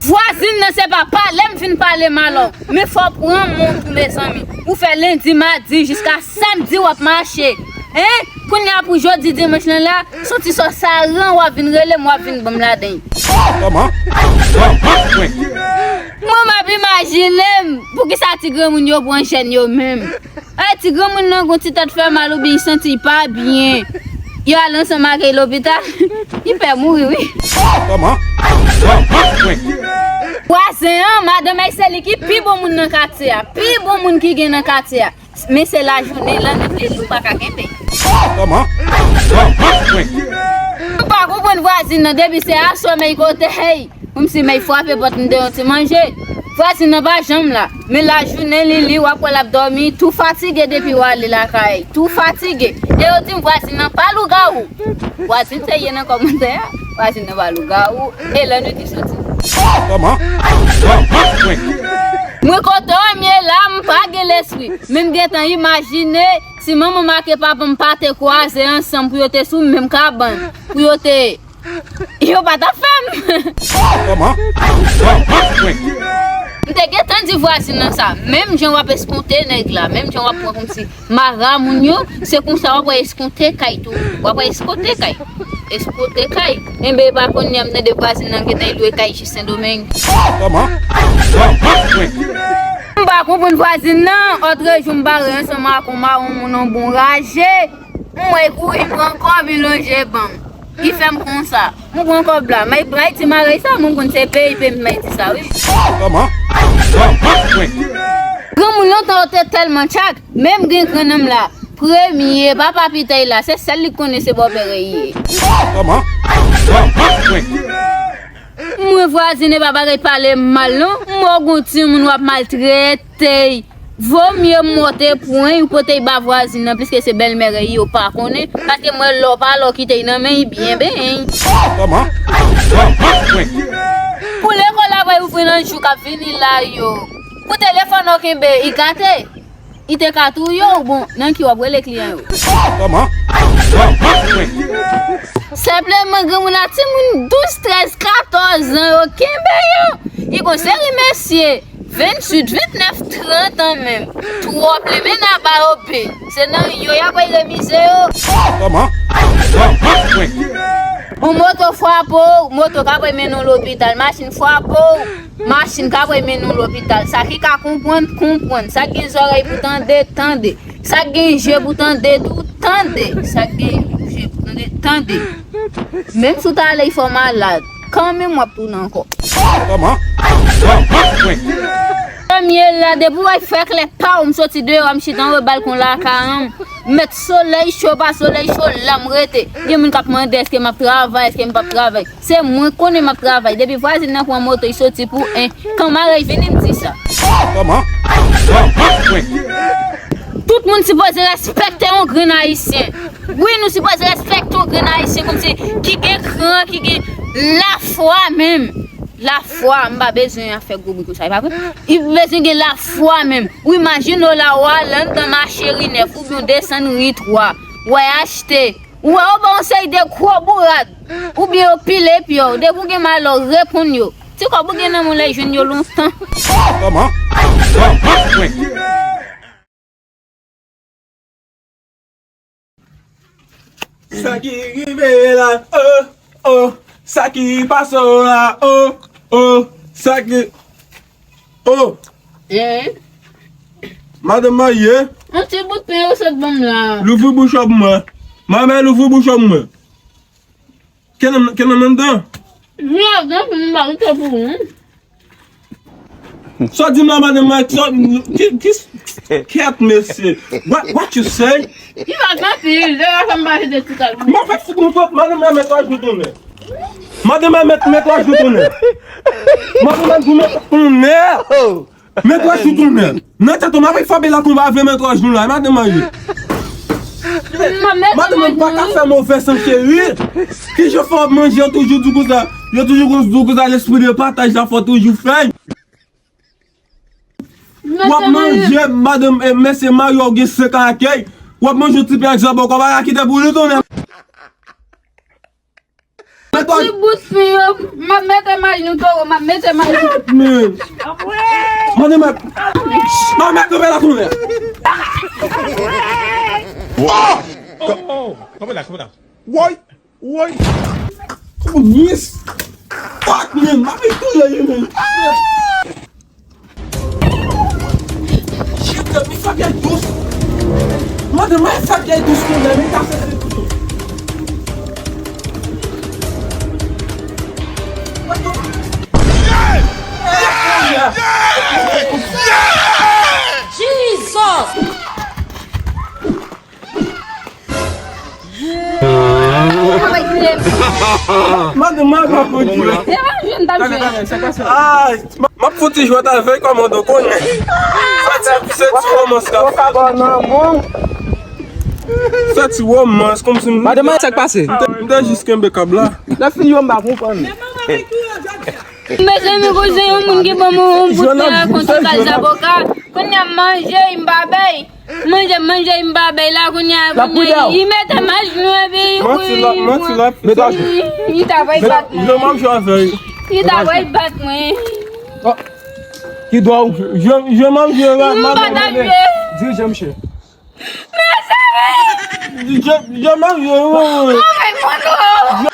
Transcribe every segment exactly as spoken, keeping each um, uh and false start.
Vwazin nan se pa pale m vin pale m alò. Men fò w pran men w tou mezanmi. Ou fè lendi, madi, jiska samdi w ap mache. Hein? Kounye a pou jodi dimanch lan la, se yon ti sòs saran w ap vin rele m, w ap vin ban m ladan l. Kòman? Kòman? Mwen m ap imajine m, poukisa ti granmoun yo pran jèn yo menm? Ay, ti granmoun nan gon ti tèt fè mal oubyen li santi l pa byen. Yo al ansanm ak li lopital. Li pè mouri, wi. Kòman? Vwazen an, madanm Ay, se li ki pi bon moun nan katye a. Pi bon moun ki gen nan katye a. Men se lajounen, lannwit li, li pa ka kenbe. Kòman? M pa konprann vwazin nan, depi se aswè men kote, hey. Kòmsi men frape pòt m te yon ti manje. Vwazin nan pa janm la. Men lajounen li, li w ap wè l ap dòmi, tou fatige depi w ale lakay, tou fatige. E yo di m vwazin nan pa lougawou. Vwazin te ye nan kòmantè a. Vwazin nan pa lougawou. E lannwit li soti. Kòman? Mwen kote w ye la, m pa gen lespri. Men m gentan imajine si manman m ak papa m pa te kwaze ansanm pou yo te sou menm kabann, pou yo te Yo pa t ap fè m. Kòman? M te gentan di vwazin nan sa. Menm jan w ap eskonte nèg la, menm jan w ap pran kòmsi mara moun yo, se konsa w ap eskonte kay tou. W ap eskonte kay. Eskonte kay. Enben, e pa kounye a m tande vwazin nan gentan lwe kay jis Sendomeng. Kòman? M pa konprann vwazin nan. Òtrejou m bare ansanm ak yon mawon moun yon bon raje. M wè l kouri pran kòb, li lonje ban m. Li fè m konsa. M pran kòb la. May, may ti marèy sa, mwen konn se peyi peyi may ti sa, wi. Kòman? Granmoun lontan yo te tèlman tchak, menm gen grannanm la, premye, papa pitèy la, se sèl li konnen se bòpè rèy ye. Kòman? Mwen vwazin e pa bagay pale mal non. M wè w gon timoun w ap maltrete. Vomye m wè w te pran y ou pote y ba vwazin nan, piske se bèlmè rèy yo pa konnen, paske m wè lè w pa lè w kite y nan men y byen benyen. Kòman? Pou lekòl la pral ouvri nan jou k ap vini la yo. Pou telefòn w kenbe, y gate. Y te ka touye w, bon, nan ki w ap rele kliyan yo. Kòman? Senpleman, granmoun la, timoun douz, trèz, katòz an yo, kenbe yo. Y gon seri mesye, venntuit, ventnèf, trant an menm. Twòp, li vin aba yo be. Se nan yo y ap remize yo. Kòman? Yon moto frape w, moto ka pral mennen w lopital. Machin frape w, machin ka pral mennen w lopital. Sa ki ka konprann, konprann. Sa k gen zòrèy pou tande, tande. Sa k gen je pou tande tou, tande. Sa k gen je pou tande, tande. Menm si w ta ale y fè w malad, kanmenm w ap tounen ankò. Kòman? Premye la, depi w wè frè klè pa w, m soti deyò a, m chita anba balkon lakay an, m mèt solèy cho pa solèy cho, la m rete. Gen moun k ap mande èske m ap travay, èske m p ap travay. Se mwen konnen m ap travay. Depi vwazin nan pran moto, y soti pou en. Kanmarèy vini m di sa. Kòman? Tout moun sipoze respekte yon grenn ayisyen. Wi, nou sipoze respekte yon grenn ayisyen kòmsi ki gen kran, ki gen lafwa menm. Lafwa, m pa bezwen afè gwo bri konsa, e pa vre? Li bezwen gen lafwa menm. Ou imajine w la, w al anndan mache ri nèf, oubyen w desann ri twa, w al achte. Ou wè yo ba w yon seri de gwo bourad, oubyen yo pile pye w. Depi w gen malè, w reponn yo. Ti kòb ou gen nan men w la, jwenn yo lontan. Kòman? Sa ki rive la, oh, oh. Sa ki pase w la, oh, oh. Sa ki, oh. Eh? Madanm marye. Yon ti bout pen yo sot ban m la. Louvri bouch ou pou mwen. Manman, louvri bouch ou pou mwen. Ken nan, ken nan anndan? Vin anndan pou m ba ou to pou ou. Sa w di m la, madanm marye, sa, ki, ki, kèt, mesye. What, what you say? Li pa t anpil, lè la fè m pa jete ti kal. Mwen fè fout nou pwòp, madanm marye, mèt twa jou tounen. Madanm marye, mèt, mèt twa jou tounen. Madanm marye, mèt twa jou tounen. Mèt twa jou tounen. Nan tèt ou, m ap frape la konba avè mèt twa jou la, madanm marye. Madanm marye, pa ka fè move san cheri. Ki jan fò w ap manje, yo toujou di w konsa. Yo toujou konn di w konsa, lespri de pataj la fò w toujou fè. W ap manje, madanm, eh, mesye marye w gen senk an akèy. W ap manje yon ti pen ak zabòkò, w pa ka kite pou li tounen. Ti bout fi yo, m ap mete m ajenou, toro, m ap mete m ajenou. Men. Mande mwen. Mwen mèt kanpe la kounye a. Oh! Oh! Kanpe la, kanpe la. Woy! Woy! Kounye a. Fuck, man. M ap touye li, man. Shit, mi fè pyès dous. Mwen te mwen fè pyès dous pou mwen, men ta fè se tout. Jesus! Madan, mwen pa konn jwe. Ah, m ap fout ti jwèt avèk kòmandan konnen. Se ti, se ti romans k ap fèt. Se ti romans, kòmsi m... Madan, sa k pase? M te, m te jis kenbe kab la. Lè fini yo, m pa konprann. Mezanmi, kouzen, yon moun ki ban mwen yon bout pen ak yon ti kal zaboka. Kounye a m manje, m pa bay. Manje, manje, m pa bay la kounye a, kounye a. Li mete m ajenou epi li ta pral bat mwen. Li ta pral bat mwen. Ki dwa w? M pa ta jwe. Dirije, mesye. Mezanmi! Je, je manje, wi, wi. Oh my God!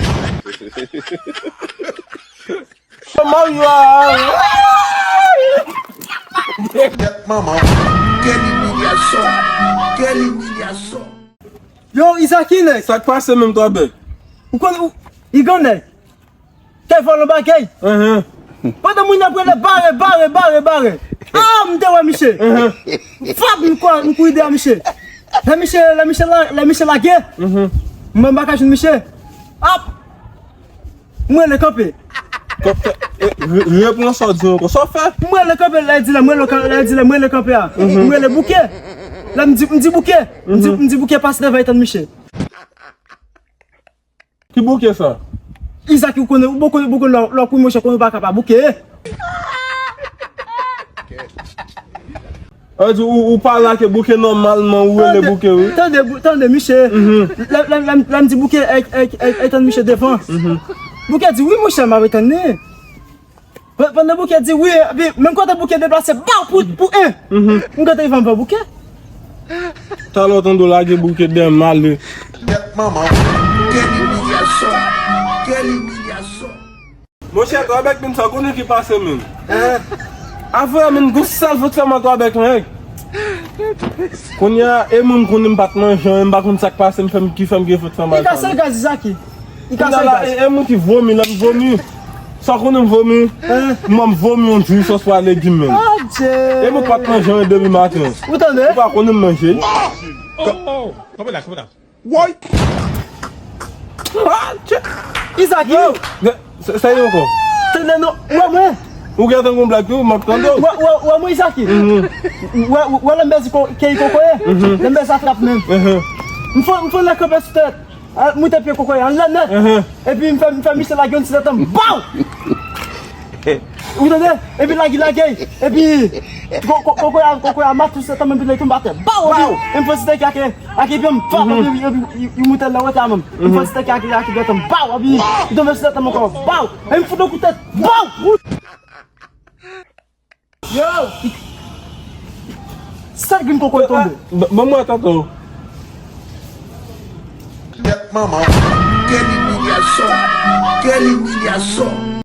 Je manje, ah. Kèt manman. Quelle humiliation. Quelle humiliation. Yo, Izaki, nèg. Sa k pase menm, twa bèk? Ou konn, ou, li gannèg. Te vòlò bagay. Pandan moun ap rele bare, bare, bare, bare. Ah, m te wè misye. Fap, m kwa, m kouri dèyè misye. Lè misye, lè misye la, lè misye lage. Mwen m pa ka jwenn misye. Ap. M rele kanpe. Kòk fè, e, re-, repran sa w di ankò. Sa w fè? M rele kanpe, lè di la, m rele kan-, lè di la, m rele kanpe a. M rele bouke. Lè m di, m di bouke. M di, m di bouke pase devan etann misye. Ki bouke sa? Izaki, ou konnen, ou konnen, ou konnen lè, lè w kouri monchè, konnen ou pa ka pa bouke. Sa vle di ou, ou pa lage bouke nòmalman, ou rele bouke, wi. Tande, tande, misye. Lè, lè, lè, lè m di bouke, e, e, e, etann misye devan. Bouke di, wi, monchè, m ap etann li. Pandan bouke di wi, epi menm kote bouke deplase, baw pou, pou en. M kote Ivan pran bouke. Talè w tande w lage bouke dèyè m ale. Kèt manman. Quelle humiliation. Quelle humiliation. Monchè, twa bèk menm sa, konnen ki pase menm. Avè menm, gon sèl fout fè mal twa bèk, nèg. Kounye a, e moun konnen m pa t manje anyen, m pa konn sa k pase m, fè m, ki fè m gen fout fè mal. Li kase l gaz, Izaki. Li kase l gaz. E, e moun ki vomi, lè m vomi. Sa w konnen m vomi? Mwen m vomi yon dri sòs pwa legim menm. E mwen pa t manje anyen depi maten. Ou tande? Ou pa konnen m manje. Oh, oh, kanpe la, kanpe la. Woy! Izaki! Yo! Sa, sa ye ankò? Tande non, wè mwen. Ou gentan gon blag tou, m ap tande w. Wè, wè, wè mwen, Izaki. Wè, wè lè m bèzi ke kokoye. Lè m bèzi atrap menm. M fè, m fè lè kanpe sou tèt. Moute pye kokoye an lè nèt. Epi m fè, m fè misye lage yon ti tèt anm. Baw! Ou tande? Epi lage, lage. Epi kokoye a, kokoye a mat sou tèt anm, epi li tonbe atè. Baw! Epi m fè yon ti tèt kake. Ak epi m fè, epi, epi, epi, epi moute lè wè ta menm. M fè ti tèt ak, ak dwèt m, baw, epi li tonbe sou tèt m ankò, baw, epi m fout yon kout tèt, baw. Yo! Sèl grenn kokoye tonbe. Ban mwen tande. Kèt manman. Quelle humiliation. Quelle humiliation.